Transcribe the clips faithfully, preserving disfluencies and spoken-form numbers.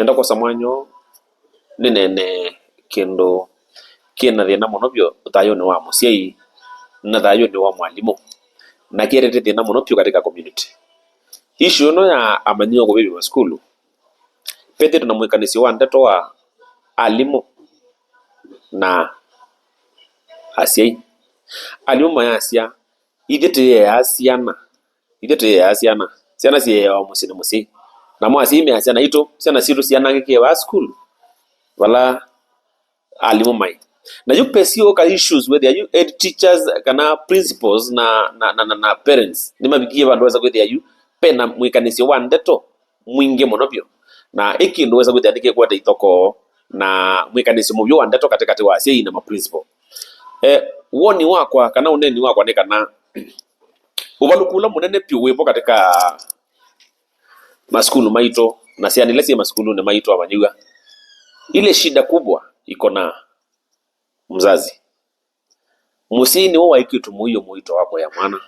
Nenda kwosa mwanya ũũ nĩneene kĩndũ kĩ na thĩna mũno vyũ thayũnĩ wa mũsyai na thayũnĩ wa mwalimũ, na kĩetete thĩna mũno vyũ katika community. Issue ĩno ya amanyĩw'a kũvĩvya masukulu, vethĩtwe na mwĩkanĩsyo wa ndeto wa alimũ na asyai. Alimũ mayasya, "Ithyĩ tũyeaa syana, ithyĩ tũyeaa syana, syana siyeawa mũsyĩ nĩ mũsyai." Namo asyai measya, "Naitũ, syana sitũ syanangĩkie vaa sukulu vala alimũ maĩ." Na yu pesiũka issues wĩthĩa yu head teachers kana principals na, na, na, na, na parents nĩmavikie vandũ wesa kwĩthĩa yu pena mwĩkanĩsyo wa ndeto mwingĩ mũno vyũ, na ĩ kĩndũ wesa kwĩthĩa nĩkĩkwete ithokoo na mwĩkanĩsyo mũvyũ wa ndeto katĩkatĩ wa asyai na ma principal. Eh, woni wakwa kana ũneeni wakwa nĩ kana ũvalũku ũla mũnene vyũ wĩvo katika masukulu maitũ na syana ila syĩ masukulunĩ maitũ, amanyĩw'a, ile shida kubwa iko na mzazi. Mũsyai nĩwe waĩkĩtwe mũio mũito wa kũea mwana.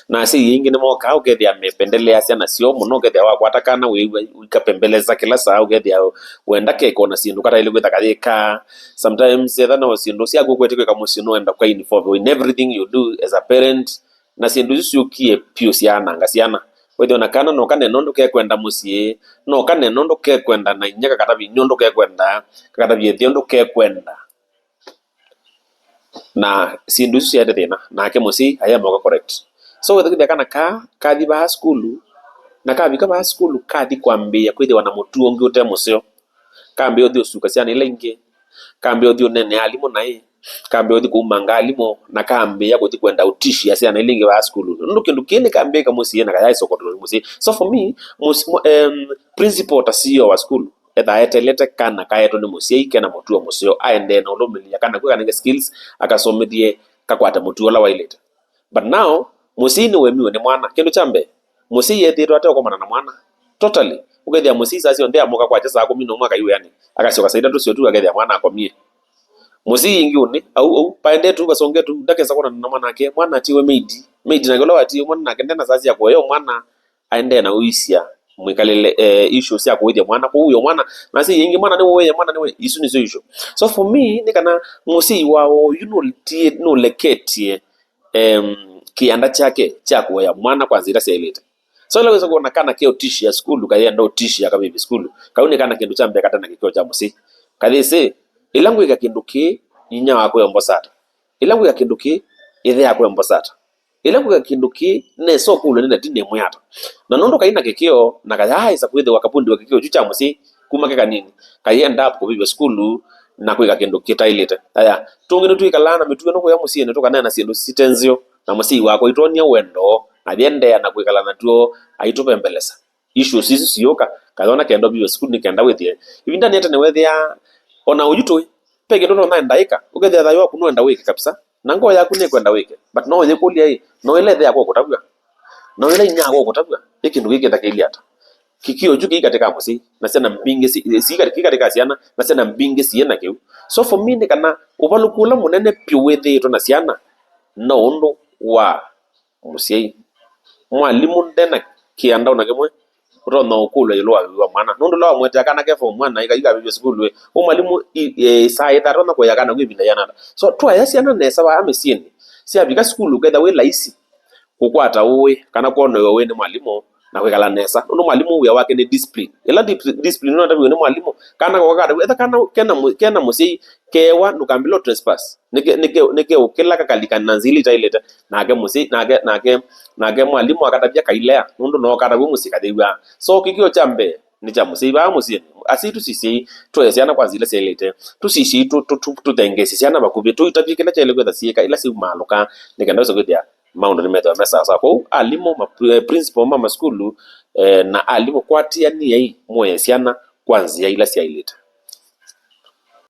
Na asyai aingĩ nĩmokaa, ũkethĩa mependelea syana syoo mũno, ũkethĩa wakwata kana wĩw'a ũikapembeleza kĩla saa, ũkethĩa wenda keka ona syĩndũ kataĩle kwĩtha kayĩka. Sometimes etha no syĩndũ syaku ũkwete kwĩka mũsyĩ, nũenda kwa involve in everything you do as a parent, na syĩndũ isu syũkie vyũ syaananga syana. Wĩthĩa ona kana no kanene ũndũ kekwenda mũsyĩ, no kanene ũndũ kekwenda na inyia kakatavya inyia ũndũ kekwenda, kakatavya ĩthe ũndũ kekwenda. Na syĩndũ isu syaete thĩna, nake mũsyai ayemoka correct. So wĩthukĩthya kana kaa kathi vaa sukulu, na kavika vaa sukulu kathi kwambĩĩa kwĩthĩwa na mũtuo ũngĩ ũte mũseo. Kambĩĩa ũthi ũsuka syana ila ingĩ, kambĩĩa ũthi ũneenea alimũ naĩ, kambĩĩa ũthi kũumanga alimũ, na kambĩĩa kũthi kwenda ũtishia syana ila ingĩ vaa sukulu. Nũndũ kĩndũ kĩĩ nĩkambĩĩka mũsyĩ na kayaĩ sokotoloni mũsyĩ. So for me, mũs- mu- em, principal ta C E O wa sukulu ethaa eteelete kana kaetwe nĩ mũsyai kena mũtuo mũseo, aendee na ũlũmĩlĩlya kana kwĩ kanenge skills, akasomethye, kakwate mũtuo ũla waĩlĩte. But now, mũsyai nĩwemiwe nĩ mwana. Kĩndũ kya mbee, mũsyai ethĩĩtwe ate ũkomana na mwana. Totally. Ũkethĩa mũsyai saa syonthe amũka kwakya saa kũmi na ũmwe akai wĩanĩ, akasyoka saa itatũ syotu akethĩa mwana akomie. Mũsyai ĩngĩ ũnĩ, au, au, paendee tu, vasonge tu, ndakesa kwonana na mwanake, mwana atiwe maid. Maid nake ũla watiwe mwana nake ndena saa sya kũea mwana, aendee na ũisya mwĩkalĩle, eh, issue sya kũĩthya mwana, kũuya mwana, na asyai aingĩ, "Mwana nĩwe, mwana nĩwe," isu nĩsyo issue. So for me, nĩ kana mũsyai wa oyu nũletie, nũleketye, em, kĩanda kyake kya kũea mwana kwa nzĩa ila syaĩlĩte. So ĩla wĩsa kwona kana ke ũtishia sukulu, kayenda ũtishia kavĩvĩ sukulu, kau nĩ kana kĩndũ kya mbee kate na kĩkĩo kya mũsyai. Kathĩsĩ, ĩla ngwĩka kĩndũ kĩĩ, inyia wakwa embosata. Ĩla ngwĩka kĩndũ kĩĩ, ĩthe yakwa embosata. Ĩla ngwĩka kĩndũ kĩĩ, nesa ũkũlw'a nĩ na ti nĩmwĩa ata. Na nũndũ kai na kĩkĩo, na kayaaĩsa kwĩthĩwa kapundiwa kĩkĩo kyu kya mũsyĩ kuma ke kanini, kayenda kũvĩvya sukulu na kwĩka kĩndũ kĩtaĩlĩte. Aya, tũngĩ nĩtwĩkalaa na mĩtuo nũkũya mũsyĩnĩ tũkaneena syĩndũ site nzeo, na mũsyai wakwa aitwonia wendo, na ayĩendeea na kwĩkala natuo aitũvembelesa. Issues isu siũka, kayona kenda ũviwe sukulu nĩ kenda wĩthĩe. Ĩvindanĩ ya tene weethĩaa, o na ũyu tũĩ, ve kĩndũ ũtonya enda ĩka, ũkethĩa thayũ waku nũenda wĩke kabisa, na ngoo yaku nĩkwenda wĩke, but no ũyĩkũlya-ĩ, no ĩla ĩthe yakwa ũkũtavw'a? No ĩla inyia yakwa ũkũtavw'a? Ĩ kĩndũ kĩĩ kĩthakĩilye ata? Kĩkĩo kyu kĩi katĩ ka mũsyai, na syana mbingĩ si, si, kĩ katĩ ka syana, na syana mbingĩ siĩ na kĩu. So for me nĩ kana ũvalũku ũla mũnene vyũ wĩthĩĩtwe na syana no ũndũ wa mũsyai. Mwalimũ ndena kĩanda ona kĩmwe ũtonya ũkũlw'a ĩũlũ wa wĩw'a mwana. Nũndũ ũla wamũetea kana ke form one na ĩka ikavĩvya sukulu-ĩ, ũ mwalimũ i- e, saa ĩtha atonya kũea kana kwĩ ĩvinda yĩana ata? So twaea syana nesa vaa mĩsyĩnĩ, syavika sukulu ũkethĩa wĩ laisi kũkwata ũĩ kana kwonewa ũĩ nĩ mwalimũ na kwĩkala nesa. Nũndũ mwalimũ wĩa wake nĩ discipline. Ĩla dip- discipline ĩla ũtaviwe nĩ mwalimũ, kana koka katavw'a, etha kana kena mũ- kena mũsyai keewa ndũkambĩlwa trespass. Nĩke- nĩke- nĩkeũkĩla kakalika na nzĩa ila itaĩlĩte, nake mũsyai, nake, nake, nake mwalimũ akatavya kailea, nũndũ no katavw'a mũsyĩ kathĩw'a. So kĩkĩo kya mbee nĩ kya mũsyai vaa mũsyĩnĩ. Asyai tũsisyei tũee syana kwa nzĩa ila syaĩlĩte, tũsisyei tũ- tũ- tũ- tũthengeesye syana vakuvĩ, tũitavye kĩla kyaĩle kwĩtha syĩka ila syĩumaalũka, nĩ kenda wĩse kwĩthĩa maũndũ nĩmethĩwa me sawasawa. Kwoou alimũ, ma- eh, principal ma masukulu, eh, na alimũ, kwatĩanĩai mũee syana kwa nzĩa ila syaĩlĩte.